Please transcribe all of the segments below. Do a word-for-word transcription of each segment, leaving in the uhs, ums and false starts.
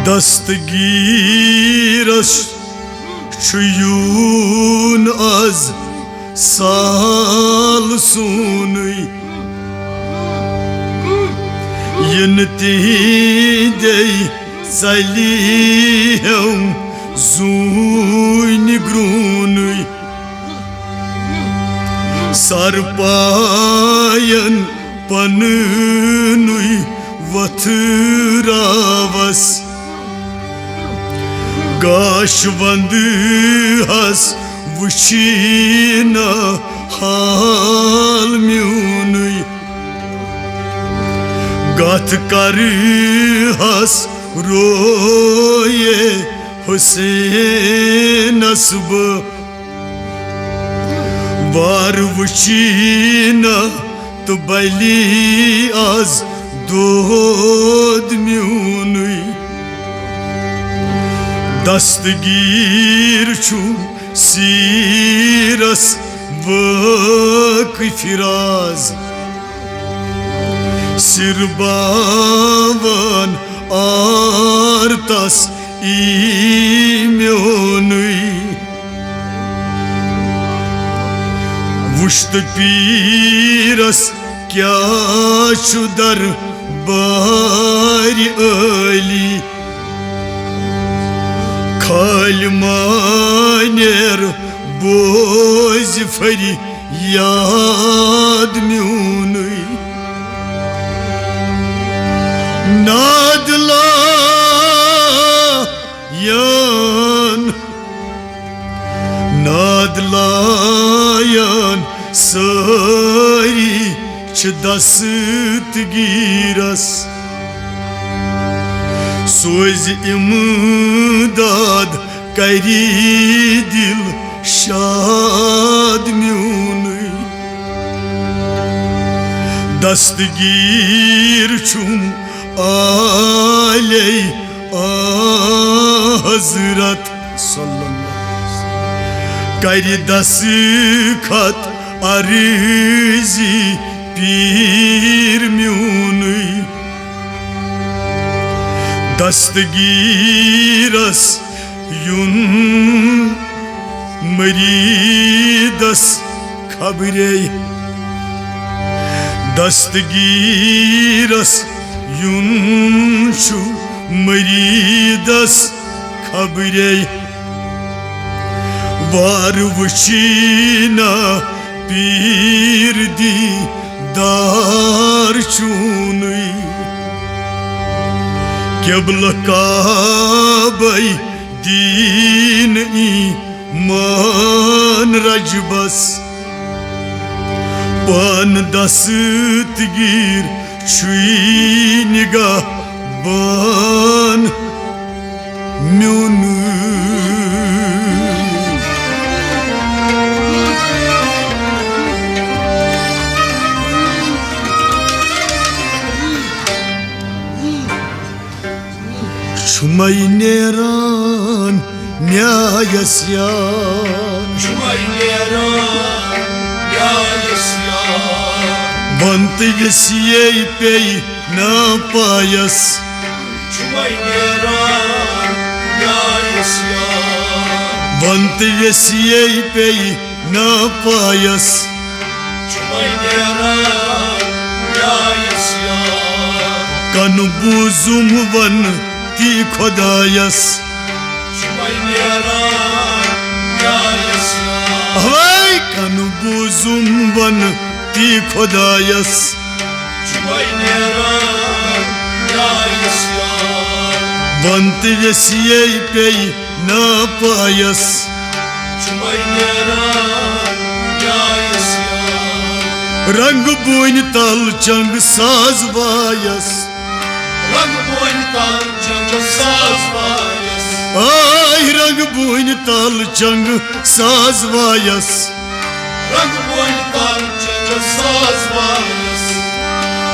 دستگیرس چھُ یُن از سال سونُے۔ یِنہٕ تِہِنٛدے ژلہِ ہٮ۪م زوٗنہِ گرٛونُے۔ سرپاین پننُے وتھراوس، گاش وندہس وچھی نہ حال میونُے۔ گتھ کرہس رویے حسینس بہٕ، وار وچھی نہ تہٕ بلی از دود میونُے۔ دستگیر چھُم سیرس وٲقف راز، سر باوان آر تس ای میونُے۔ وُچھ تہٕ پیرس کیاہ چھُ دربارِ عٲلی۔ کھالہِ مانیر بوزِ فریاد میونُے۔ ناد لایان، ناد لایان سٲری چھِ دستگیرس۔ سوزِ امداد کری دل شاد میونُے۔ دستگیر چھُم آلے آ حضرت صلی اللہ علیہ وسلم۔ کرِ دستخط عرضی پیر میونُے۔ دستگیرس یُن مریدس خبرے۔ دستگیرس یُن چھُ مریدس خبرے۔ وار وچھی نہ پیر دیدار چونُے۔ قبلہ کعبے دین ایمان رجبس، پان دستگیر چھُے نگہبان میونُے۔ چھُمے نیران نیایس یار۔ چھُمے نیران نیایس یار۔ وَن تہٕ ویسیے پیٚیہِ نا پایس۔ چھُمے نیران نیایس یار۔ وَن تہٕ ویسیے پیٚیہِ نا پایس۔ چھُمے نیران نیایس یار۔ کَنہٕ بوٗزُم وَن تی خۄدایس۔ چھُمے نیران نیایس یار۔ اوے کَنہٕ بوٗزُم وَن تی خۄدایس۔ چھُمے نیران نیایس یار۔ وَن تہٕ ویسیے پیٚیہِ نا پایس۔ چھُمے نیران نیایس یار۔ رنگ بوٗنۍ تل چنگ ساز وایس۔ رنگ بوٗنۍ تل چنگ ساز وایس۔ آے رنگ بوٗنۍ تل چنگ ساز وایس۔ رنگ بوٗنۍ تل چنگ ساز وایس۔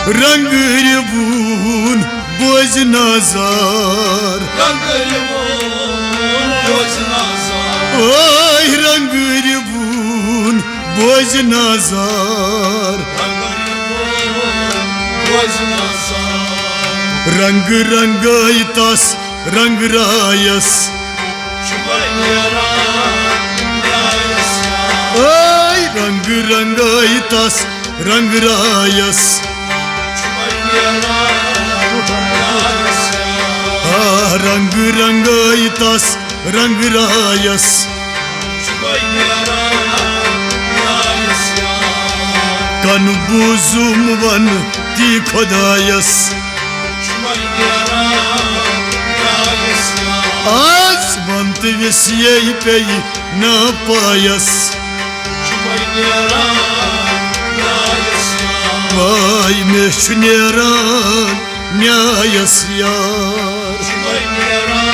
رنگ رِوُن بوزِ نظر۔ رنگ رِوُن بوزِ نظر۔ آے رنگ رِوُن بوزِ نظر۔ رنگ رِوُن بوزِ نظر۔ رنگ رنگے تس رنگ رایس۔ چھُ وۄنۍ نیران نیایس یار۔ ٲے رنگ رنگٲے تس رنگ رایس۔ چھُ وۄنۍ نیران نیایس یار۔ آ، رنگ رنگٲے تس رنگ رایس۔ چھُ وۄنۍ نیران نیایس یار۔ کن بوٗزُم ون تی خۄدایس۔ چھُ وۄنۍ نیران نیایس یار۔ آز ون تہٕ ویسیے پیٚیہِ نا پایس۔ چھُ وۄنۍ نیران نیایس یار۔ واے مےٚ چھُ نیران نیایس یار۔ چھُ وۄنۍ نیران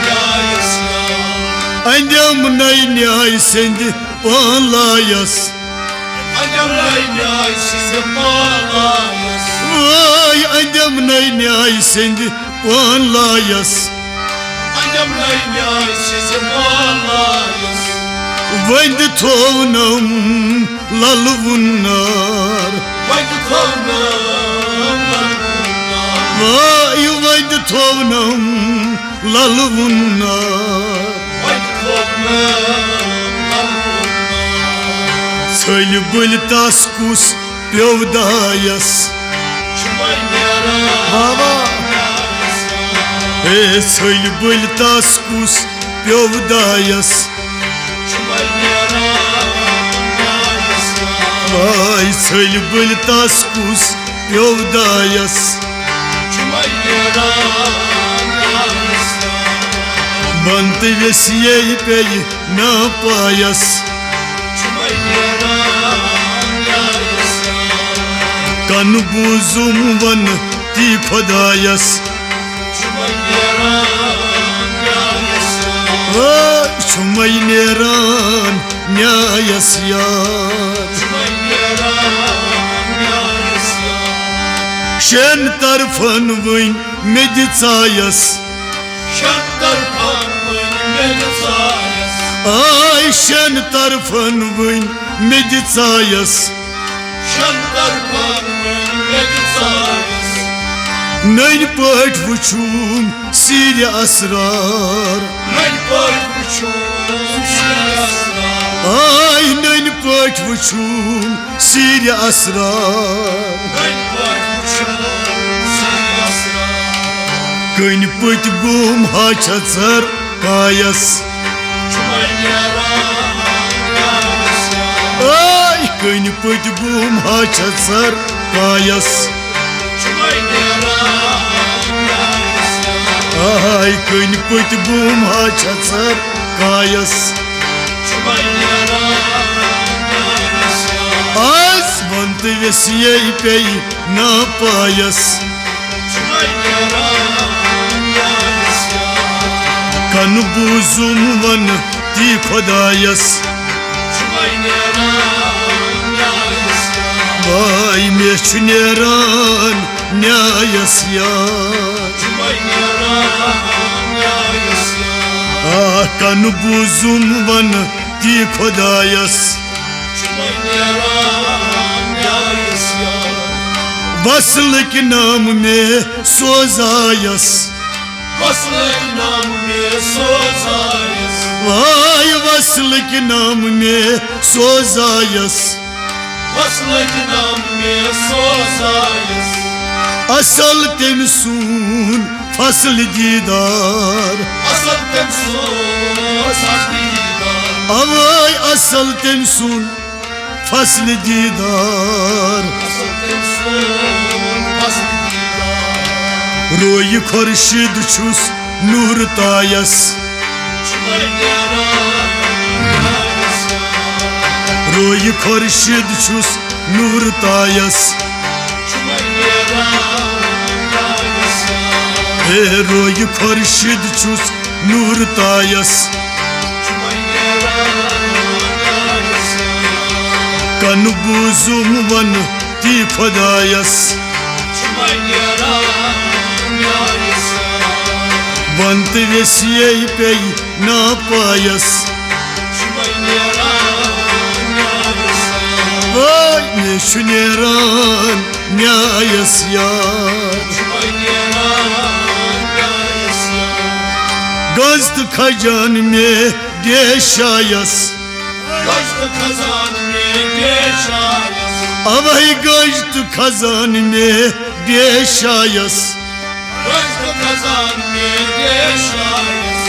نیایس یار۔ اندٮ۪م نَے نیایہِ سٕنٛدِ پان لایس۔ اندٮ۪م نَے نیایہِ سٕنٛدِ پان لایس۔ واے اندٮ۪م نَے نیایہِ سٕنٛدِ پان لایس۔ اندٮ۪م نَے نیایہِ سٕنٛدِ پان لایس۔ وۄنۍ تہِ تھوونم للہٕ وُنار۔ وۄنۍ تہِ تھوونم للہٕ وُنار۔ واے وۄنۍ تہِ تھوونم للہٕ وُنار۔ وۄنۍ تہِ تھوونم للہٕ وُنار۔ ژھٔلۍ بٔلۍ تس کُس پیوٚو دایس۔ چھُ وۄنۍ نیران واہ واہ۔ اے ژھٔلۍ بٔلۍ تس کُس پیوٚو دایس۔ چھُ وۄنۍ نیران نیایس یار۔ واے ژھٔلۍ بٔلۍ تس کُس پیوٚو دایس۔ چھُ وۄنۍ نیران نیایس یار۔ بن تہٕ ویسیے پیٚیہِ نا پایس۔ چھُ وۄنۍ نیران نیایس یار۔ کن بوٗزُم ون تی خۄدایس۔ چھُ وۄنۍ نیران نیایس یار۔ آ، چھُ وۄنۍ نیران نیایس یار۔ چھُ وۄنۍ نیران نیایس یار۔ شٮ۪ن طرفن وۄنۍ مےٚ دِ ژایس۔ شٮ۪ن طرفن وۄنۍ مےٚ دِ ژایس۔ آے شٮ۪ن طرفن وۄنۍ مےٚ دِ ژایس۔ شٮ۪ن طرفن وۄنۍ مےٚ دِ ژایس۔ نٔنۍ پٲٹھۍ وُچھُم سیٖرِ اسرار۔ نٔنۍ پٲٹھۍ وُچھُم سیٖرِ اسرار۔ آے نٔنۍ پٲٹھۍ وُچھُم سیٖرِ اسرار۔ نٔنۍ پٲٹھۍ وُچھُم سیٖرِ اسرار۔ کٔنۍ پٔتۍ بُم ہا چھےٚ ژر کایس۔ چھُ وۄنۍ نیران نیایس یار۔ آے کٔنۍ پٔتۍ بُم ہا چھےٚ ژر کایس۔ چھُ وۄنۍ نیران نیایس یار۔ آے کٔنۍ پٔتۍ بُم ہا چھےٚ ژر کایس۔ چھُ وۄنۍ نیران نیایس یار۔ آز ون تہٕ ویسیے پیٚیہِ نا پایس۔ چھُ وۄنۍ نیران نیایس یار۔ کن بوٗزُم ون تی خۄدایس۔ چھُ وۄنۍ نیران نیایس یار۔ واے مےٚ چھُ نیران نیایس یار۔ چھُ وۄنۍ نیران نیایس یار۔ آ، کن بوٗزُم ون تی خۄدایس۔ چھُ وۄنۍ نیران نیایس یار۔ وصلٕکۍ نام مےٚ سوزایس۔ وصلٕکۍ نام مےٚ سوزایس۔ واے وصلٕکۍ نام مےٚ سوزایس۔ وصلٕکۍ نام مےٚ سوزایس۔ اصل تٔمۍ سُنٛد فصل دیٖدار۔ اصل تٔمۍ سُنٛد فصل دیٖدار۔ اوے اصل تٔمۍ سُنٛد فصل دیٖدار۔ اصل تٔمۍ سُنٛد فصل دیٖدار۔ رویہِ خورشید چھُس نوٗر تایس۔ چھُ وۄنۍ نیران نیایس یار۔ رویہِ خورشید چھُس نوٗر تایس۔ چھُ وۄنۍ نیران نیایس یار۔ ہے رویہِ خورشید چھُس نوٗر تایس۔ چھُ وۄنۍ نیران نیایس یار۔ کن بوٗزُم ون تی خۄدایس۔ چھُ وۄنۍ نیران نیایس یار۔ ون تہٕ ویسیے پیٚیہِ نا پایس۔ چھُ وۄنۍ نیران نیایس یار۔ واے مےٚ چھُ نیران نیایس یار۔ چھُ وۄنۍ نیران نیایس گٔج تہٕ خزان مےٚ بے شایس۔ گٔج تہٕ خزان مےٚ بے شایس۔ اوے گٔج تہٕ خزان مےٚ بے شایس۔ گٔج تہٕ خزان مےٚ بے شایس۔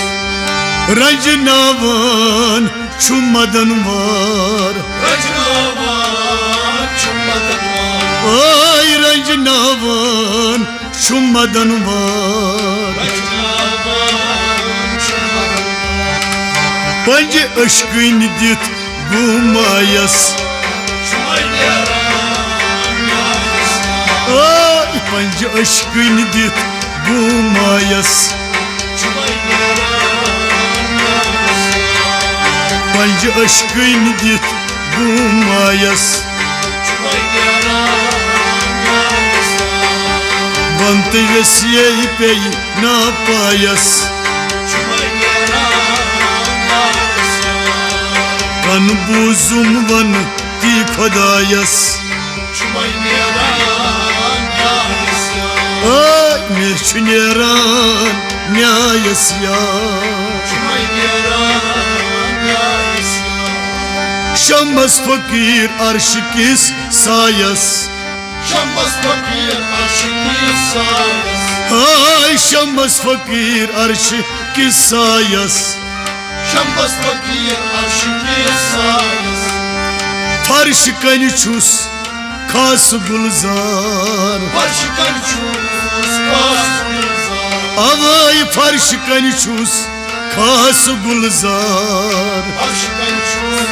رنجناوان چھُ مدن وار۔ رنجناوان چھُ مدن وار۔ اے رنجناوان چھُ مدن وار۔ پنجہِ اشکٕنۍ دِتھ گوٚو مایس۔ اے پنجہِ اشکٕنۍ دِتھ گوٚو مایس۔ پنجہِ اشکٕنۍ دِتھ گوٚو مایس۔ بنتہٕ ویسیے پیٚیہِ ناپایس۔ کن بوٗزُم ونہٕ تی خۄدایس۔ اے مےٚ چھُ نیران نیایس یاد۔ شمس فقیٖر عرشہِ کِس سایس۔ شمس فقیٖر عرشہِ کِس سایس۔ ہاے شمس فقیٖر عرشہِ کِس سایس۔ شمس فقیٖر عرشہِ کِس سایس۔ فرشہِ کنہِ چھُس خاص گُلزار۔ فرشہِ کنہِ چھُس خاص گُلزار۔ اوے فرشہِ کنہِ چھُس خاص گُلزار۔ فرشہِ کنہِ چھُس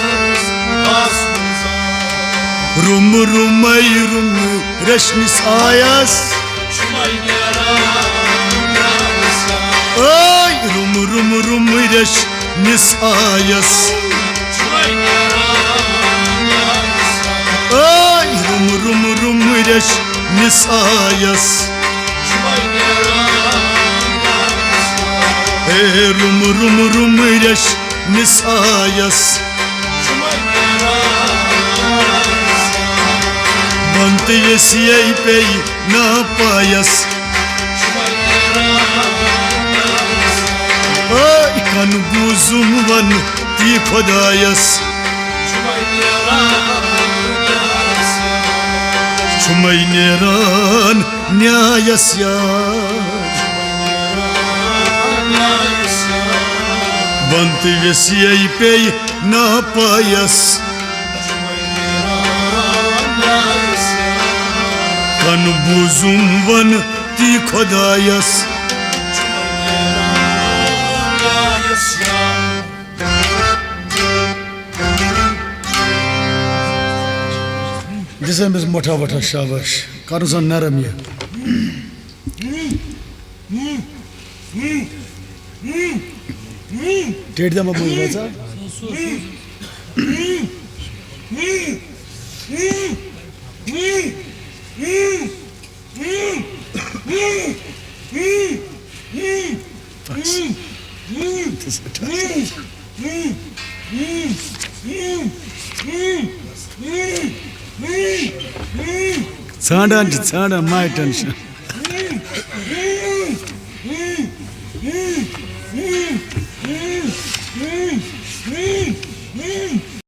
خاص گُلزار۔ روٚم روٚمے روٚم ریشنِس آیس۔ چھُمے نیران نیایس یاد۔ اے روٚم روٚم روٚم ریشنِس آیس۔ چھُمے نیران نیایس یاد۔ اے روٚم روٚم روٚم ریشنِس آیس۔ چھُمے نیران نیایس یاد۔ اے روٚم روٚم روٚم ریشنِس آیس۔ چھُمے نیران نیایس یاد۔ بنتہٕ ویسیے پیٚیہِ ناپایس۔ اے کن بوٗزُم ونہٕ تی خۄدایس۔ چھُمے نیران نیایس یاد۔ بنتہٕ ویسیے پیٚیہِ ناپایس۔ کن بوٗزُم ونہٕ تی خۄدایس۔ دِژ أمِس مۄٹھا وۄٹھا شاباش، کرُن سا نرم یہِ۔ ٹیٚٹھۍ دَما بوٗز بَچا۔ بس۔ ژھانٛڈان چھِ، ژھانٛڈان، my tension۔